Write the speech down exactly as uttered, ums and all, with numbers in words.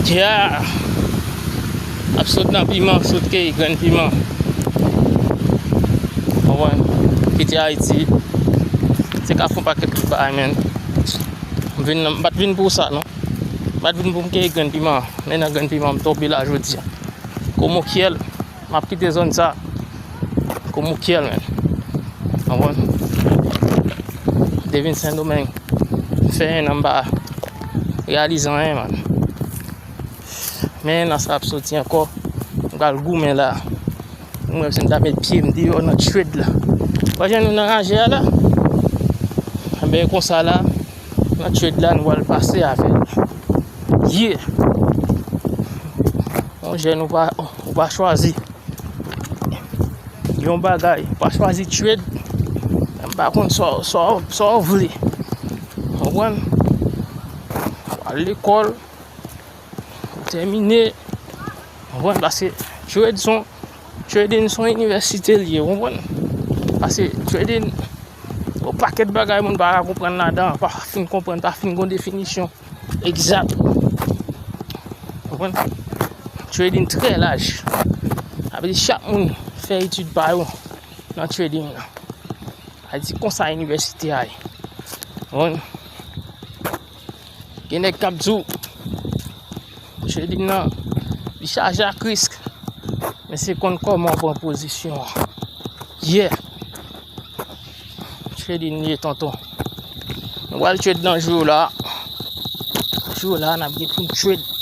Yeah! Ap sot nan piman, sot keyi grenn piman. Konprann? Kite Ayiti. Se ka fon pakèt bagay, men. M vin nan, m pa t vin pou sa, non. M pa t vin pou m keyi grenn piman. Men nan grenn piman, m tonbe la jodi a. Komokyèl. M ap kite zòn sa. Komokyèl, men. Konprann? M te vin Sendomeng. M fè en an m pa reyalize anyen, man. Men nan sa ap soti ankò. M pral goumen la. M wè si m ta met pye m deyò nan trade la. Wè jan nou nan raje a la. Enben konsa la, nan trade la, nou pral pase avè l. Yeah! Yon jèn ou pa, ou pa chwazi yon bagay, ou pa chwazi trade. M pa konn sa, sa, sa w vle. Konprann? Ou al lekòl, ou tèmine. Konprann? Paske trade son, trading son inivèsite l ye, konprann? Paske trading, yon pakèt bagay moun pa ka konprann ladan, pa fin konprann, pa fin gon definisyon egzak. Konprann? Trading trè laj. Sa vle di chak moun fè etid pa yo nan trading nan. Sa vle di konsa inivèsite a ye. Konprann? Gen nèg k ap di w, trading nan, li chaje ak risk. Men se konn kòman w pran pozisyon an. Yeah! Trading li ye, tonton. Nou pral trade nan jou la. Jou la, n ap gen pou n trade.